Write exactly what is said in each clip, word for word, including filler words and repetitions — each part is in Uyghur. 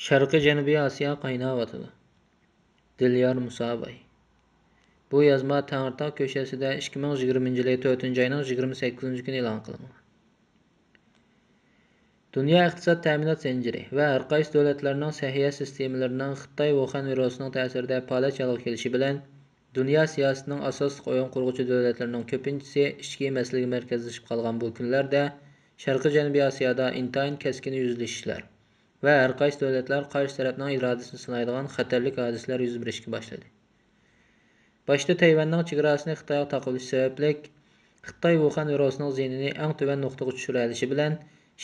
شەرقىي جەنۇبىي ئاسىيا قايناۋاتىدۇ. دىليار مۇساباي. بۇ يازما تەڭرىتاغ كۆشەسىدە ئىككى مىڭ يىگىرمىنچى يىلى تۆتىنچى ئاينىڭ يىگىرمە سەككىزىنچى كۈنى ئېلان قىلىنغان. دۇنيا ئىقتىساد تەمىنات زەنجىرى ۋە ھەر قايسى دۆلەتلەرنىڭ سەھىيە سىستېمىلىرىنىڭ خىتاي ۋۇخەن ۋىرۇسىنىڭ تەسىرىدە پالەچ ھالغا كېلىشى بىلەن، دۇنيا سىياسىتىنىڭ ئاساسلىق ئويۇن قۇرغۇچى دۆلەتلىرىنىڭ كۆپىنچىسى ئىچكى مەسىلىگە مەركەزلىشىپ قالغان بۇ كۈنلەردە، شەرقىي جەنۇبىي ئاسىيادا ئىنتايىن كەسكىن يۈزلىشىشلەر ۋە ھەر قايسى دۆلەتلەر قارشى تەرەپنىڭ ئىرادىسىنى سىنايدىغان خەتەرلىك ھادىسىلەر يۈز بېرىشكە باشلىدى. باشتا تەيۋەننىڭ چېگراسىنى خىتايغا تاقىۋېلىش سەۋەبلىك، خىتاي ۋۇخەن ۋىرۇسىنىڭ زىيىنىنى ئەڭ تۆۋەن نۇقتىغا چۈشۈرەلىشى بىلەن،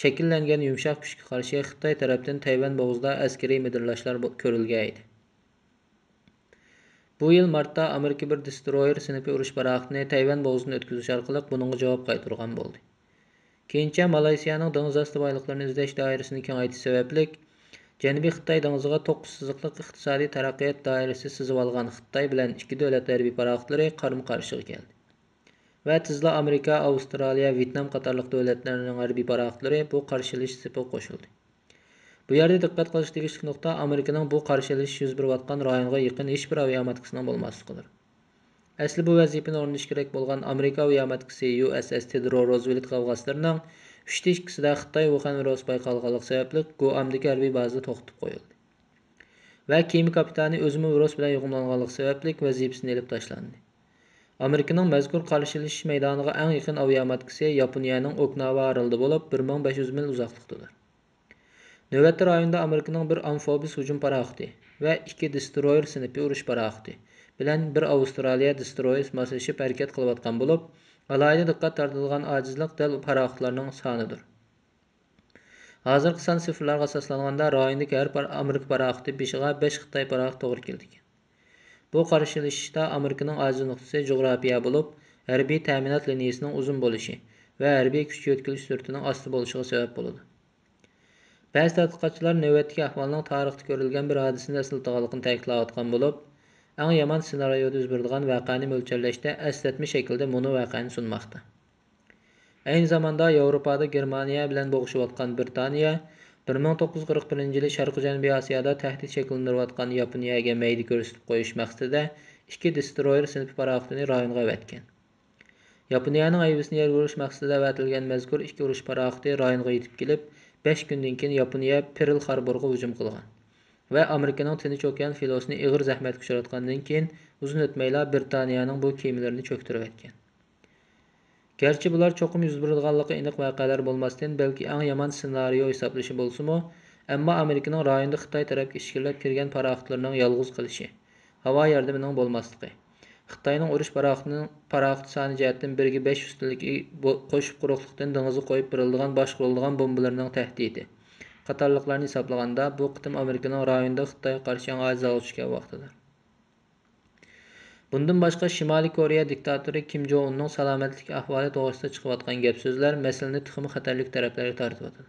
شەكىللەنگەن يۇمشاق كۈچكە قارشى خىتاي تەرەپتىن تەيۋەن بوغۇزىدا ئەسكىرىي مىدىرلاشلار بو-، كۆرۈلگەن ئىدى. بۇ يىل مارتتا ئامېرىكا بىر دېسترويېر سىنىپى ئۇرۇش پاراخوتىنى تەيۋەن بوغۇزىدىن ئۆتكۈزۈش ئارقىلىق بۇنىڭغا جاۋاب قايتۇرغان بولدى. كېيىنچە مالايسىيانىڭ دېڭىز ئاستى بايلىقلىرىنى ئىزدەش دائىرىسىنى كېڭەيتىش سەۋەبلىك، جەنۇبىي خىتاي دېڭىزىغا توققۇز سىزىقلىق ئىقتىسادىي تەرەققىيات دائىرىسى سىزىۋالغان خىتاي بىلەن ئىككى دۆلەت ھەربىي پاراخوتلىرى قارمۇ قارشىغا كەلدى. ۋە تېزلا ئامېرىكا، ئاۋسترالىيە، ۋيېتنام قاتارلىق دۆلەتلەرنىڭ ھەربىي پاراخوتلىرى بۇ قارشى ئېلىش سېپىغا قوشۇلدى. بۇ يەردە دىققەت قىلىش تېگىشلىك نۇقتا ئامېرىكىنىڭ بۇ قارشى ئېلىش يۈز بېرىۋاتقان رايونغا يېقىن ھېچبىر ئاۋىئاماتكىسىنىڭ بولماسلىقىدۇر. ئەسلى بۇ ۋەزىپىنى ئورۇندىشى كېرەك بولغان ئامېرىكا ئاۋىئاماتكىسى يۇ ئېس ئېس تېدرو روزۋېلت غەۋغاسلىرىنىڭ ئۈچتە ئىككىسىدە خىتاي ۋۇخەن ۋىرۇسى بايقالغانلىقى سەۋەبلىك گۇئامدىكى ھەربىي بازىدا توختىتىپ قويۇلدى. ۋە كېمە كاپىتانى ئۆزىمۇ ۋىرۇس بىلەن يۇقۇملانغانلىقى سەۋەبلىك ۋەزىپىسىدىن ئېلىپ تاشلاندى. ئامېرىكىنىڭ مەزكۇر قارشى ئېلىش مەيدانىغا ئەڭ يېقىن ئاۋىئاماتكىسى ياپونىيەنىڭ ئوكىناۋا ئارىلىدا بولۇپ، بىر مىڭ بەش يۈز مىل ئۇزاقلىقتىدۇر. نۆۋەتتە رايوندا ئامېرىكىنىڭ بىر ئامفىبىيەس ھۇجۇم پاراخوتى ۋە ئىككى دېسترويېر سىنىپى ئۇرۇش پاراخوتى بىلەن بىر ئاۋسترالىيە دېسترويېرى ماسلىشىپ ھەرىكەت قىلىۋاتقان بولۇپ، ئالاھىدە دىققەت تارتىدىغان ئاجىزلىق دەل پاراخوتلارنىڭ سانىدۇر. ھازىرقى سان سىفىرلارغا ئاساسلانغاندا، رايوندىكى ھەر پار-، ئامېرىكا پاراخوتى بېشىغا بەش خىتاي پاراخوتى توغرا كېلىدىكەن. بۇ قارشى ئېلىشىشتا ئامېرىكىنىڭ ئاجىز نۇقتىسى جۇغراپىيە بولۇپ، ھەربىي تەمىنات لىنىيىسىنىڭ ئۇزۇن بولۇشى ۋە ھەربىي كۈچ يۆتكىلىش سۈرئىتىنىڭ ئاستا بولۇشىغا سەۋەب بولىدۇ. بەزى تەتقىقاتچىلار نۆۋەتتىكى ئەھۋالنىڭ تارىختا كۆرۈلگەن بىر ھادىسىنى ئەسلىتىدىغانلىقىنى تەكىتلەۋاتقان بولۇپ، ئەڭ يامان سېنارىيودا يۈز بېرىدىغان ۋەقەنى مۆلچەرلەشتە ئەسلەتمە شەكلىدە مۇنۇ ۋەقەنى سۇنماقتا. ئەينى زاماندا ياۋروپادا گېرمانىيە بىلەن بوغۇشۇۋاتقان برىتانىيە بىر مىڭ توققۇز يۈز قىرىق بىرىنچى يىلى شەرقىي جەنۇبىي ئاسىيادا تەھدىت شەكىللەندۈرۈۋاتقان ياپونىيەگە مەيدە كۆرسىتىپ قويۇش مەقسىتىدە ئىككى دېسترويېر سىنىپى پاراخوتىنى رايونغا ئەۋەتكەن. ياپونىيەنىڭ ھەيۋىسىنى يەرگە ئۇرۇش مەقسىتىدە ئەۋەتىلگەن مەزكۇر ئىككى ئۇرۇش پاراخوتى رايونغا يېتىپ كېلىپ، بەش كۈندىن كېيىن ياپونىيە پېرل خاربورغا ھۇجۇم قىلغان ۋە ئامېرىكىنىڭ تىنچ ئوكيان فلوتىنى ئېغىر زەھمەتكە ئۇچراتقاندىن كېيىن، ئۇزۇن ئۆتمەيلا برىتانىيەنىڭ بۇ كېمىلىرىنى چۆكتۈرۈۋەتكەن. گەرچە بۇلار چوقۇم يۈز بېرىدىغانلىقى ئېنىق ۋەقەلەر بولماستىن، بەلكى ئەڭ يامان سېنارىيو ھېسابلىشى بولسىمۇ، ئەمما ئامېرىكىنىڭ رايوندا خىتاي تەرەپكە ئىچكىرىلەپ كىرگەن پاراخوتلىرىنىڭ يالغۇز قېلىشى، ھاۋا ياردىمىنىڭ بولماسلىقى، خىتاينىڭ ئۇرۇش پاراخوتىنىڭ، پاراخوت سانى جەھەتتىن بىرگە بەش ئۈستۈنلۈكى بو-، قوشۇپ قۇرۇقلۇقتىن دېڭىزغا قويۇپ بېرىلىدىغان باشقۇرۇلىدىغان بومبىلىرىنىڭ تەھدىتى قاتارلىقلارنى ھېسابلىغاندا، بۇ قېتىم ئامېرىكىنىڭ رايوندا خىتايغا قارشى ئەڭ ئاجىز ھالغا چۈشكەن ۋاقتىدۇر. بۇندىن باشقا، شىمالىي كورېيە دىكتاتورى كىم جوڭ ئۇننىڭ سالامەتلىك ئەھۋالى توغرىسىدا چىقىۋاتقان گەپ سۆزلەر مەسىلىنى تېخىمۇ خەتەرلىك تەرەپلەرگە تارتىۋاتىدۇ.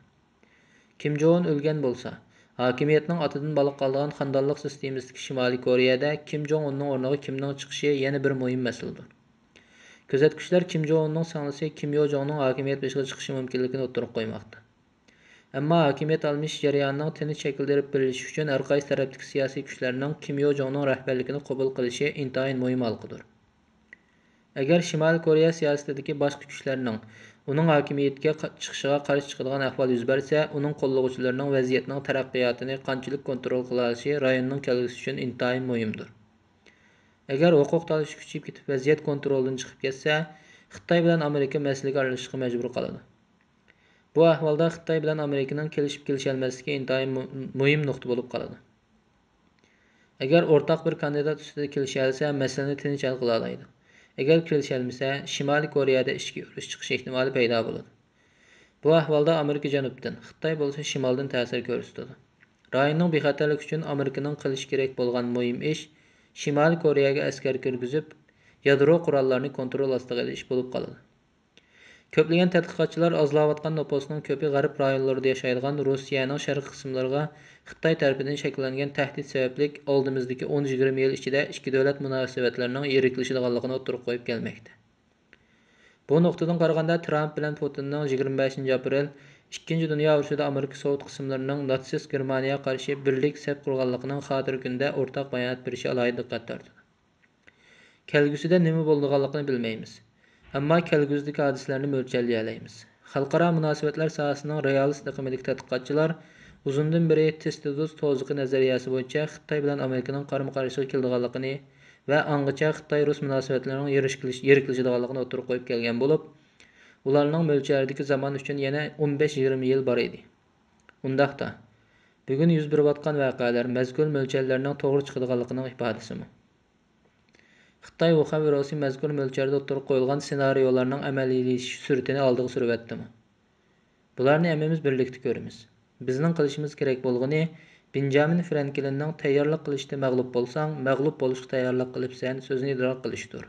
كىم جوڭ ئۇن ئۆلگەن بولسا، ھاكىمىيەتنىڭ ئاتىدىن بالىغا قالىدىغان خانىدانلىق سىستېمىسىدىكى شىمالىي كورېيەدە كىم جوڭ ئۇننىڭ ئورنىغا كىمنىڭ چىقىشى يەنە بىر مۇھىم مەسىلىدۇر. كۆزەتكۈچىلەر كىم جوڭ ئۇننىڭ سىڭلىسى كىم يو جوڭنىڭ ھاكىمىيەت بېشىغا چىقىشى مۇمكىنلىكىنى ئوتتۇرىغا قويماقتا. ئەمما ھاكىمىيەت ئالمىشىش جەريانىنىڭ تىنچ شەكىلدە ئېلىپ بېرىلىشى ئۈچۈن ھەر قايسى تەرەپتىكى سىياسىي كۈچلەرنىڭ كىم يو جوڭنىڭ رەھبەرلىكىنى قوبۇل قىلىشى ئىنتايىن مۇھىم ھالقىدۇر. ئەگەر شىمالىي كورېيە سىياسىتىدىكى باشقا كۈچلەرنىڭ ئۇنىڭ ھاكىمىيەتكە قا-، چىقىشىغا قارشى چىقىدىغان ئەھۋال يۈز بەرسە، ئۇنىڭ قوللىغۇچىلىرىنىڭ ۋەزىيەتنىڭ تەرەققىياتىنى قانچىلىك كونترول قىلالىشى رايوننىڭ كەلگۈسى ئۈچۈن ئىنتايىن مۇھىمدۇر. ئەگەر ھوقۇق تالىشىش كۈچىيىپ كېتىپ، ۋەزىيەت كونترولدىن چىقىپ كەتسە، خىتاي بىلەن ئامېرىكا مەسىلىگە ئارىلىشىشقا مەجبۇر قالىدۇ. بۇ ئەھۋالدا خىتاي بىلەن ئامېرىكىنىڭ كېلىشىپ كېلىشەلمەسلىكى ئىنتايىن مۇ-، مۇھىم نۇقتا بولۇپ قالىدۇ. ئەگەر ئورتاق بىر كاندىدات ئۈستىدە كېلىشەلىسە، مەسىلىنى تىنچ ھەل قىلالايدۇ. ئەگەر كېلىشەلمىسە، شىمالىي كورېيەدە ئىچكى ئۇرۇش چىقىش ئېھتىمالى پەيدا بولىدۇ. بۇ ئەھۋالدا ئامېرىكا جەنۇبتىن، خىتاي بولسا شىمالدىن تەسىر كۆرسىتىدۇ. رايوننىڭ بىخەتەرلىكى ئۈچۈن ئامېرىكىنىڭ قىلىشى كېرەك بولغان مۇھىم ئىش، شىمالىي كورېيەگە ئەسكەر كىرگۈزۈپ، يادرو قوراللارنى كونترول ئاستىغا ئېلىش بولۇپ قالىدۇ. كۆپلىگەن تەتقىقاتچىلار ئازلاۋاتقان نوپۇسنىڭ كۆپى غەرب رايونلىرىدا ياشايدىغان روسىيەنىڭ شەرقىي قىسىملىرىغا خىتاي تەرىپىدىن شەكىللەنگەن تەھدىت سەۋەبلىك ئالدىمىزدىكى ئون يىگىرمە يىل ئىچىدە ئىككى دۆلەت مۇناسىۋەتلىرىنىڭ يىرىكلىشىدىغانلىقىنى ئوتتۇرىغا قويۇپ كەلمەكتە. بۇ نۇقتىدىن قارىغاندا، ترامپ بىلەن پۇتىننىڭ يىگىرمە بەشىنچى ئاپرېل ئىككىنچى دۇنيا ئۇرۇشىدا ئامېرىكا سوۋېت قىسىملىرىنىڭ ناتسىست گېرمانىيە قارشى بىرلىك سەپ قۇرغانلىقىنىڭ خاتىرە كۈنىدە ئورتاق بايانات بېرىشى ئالاھىدە دىققەت تارتىدۇ. كەلگۈسىدە نېمە بولىدىغانلىقىنى بىلمەيمىز. ئەمما كەلگۈسىدىكى ھادىسىلەرنى مۆلچەرلىيەلەيمىز. خەلقئارا مۇناسىۋەتلەر ساھەسىنىڭ رېئالىست ئېقىمىدىكى تەتقىقاتچىلار ئۇزۇندىن بېرى تېستىدوس توزۇقى نەزەرىيەسى بويىچە خىتاي بىلەن ئامېرىكىنىڭ قارمۇ قارشىغا كېلىدىغانلىقىنى ۋە ئاڭغىچە خىتاي رۇس مۇناسىۋەتلىرىنىڭ يىرىكلىشىدىغانلىقىنى ئوتتۇرىغا قويۇپ كەلگەن بولۇپ، ئۇلارنىڭ مۆلچەردىكى زامان ئۈچۈن يەنە ئون بەش يىگىرمە يىل بار ئىدى. ئۇنداقتا، بۈگۈن يۈز بېرىۋاتقان ۋەقەلەر مەزكۇر مۆلچەرلەرنىڭ توغرا چىقىدىغانلىقىنىڭ ئىپادىسىمۇ؟ خىتاي ۋۇخەن ۋىرۇسى مەزكۇر مۆلچەردە ئوتتۇرىغا قويۇلغان سېنارىيولارنىڭ ئەمەلىيلىشىش سۈرئىتىنى ئالدىغا سۈرۈۋەتتىمۇ؟ بۇلارنى ھەممىمىز بىرلىكتە كۆرىمىز. بىزنىڭ قىلىشىمىز كېرەك بولغىنى بېنجامىن فرانكلىننىڭ «تەييارلىق قىلىشتا مەغلۇپ بولساڭ، مەغلۇپ بولۇشقا تەييارلىق قىلىپسەن» سۆزىنى ئىدراك قىلىشتۇر.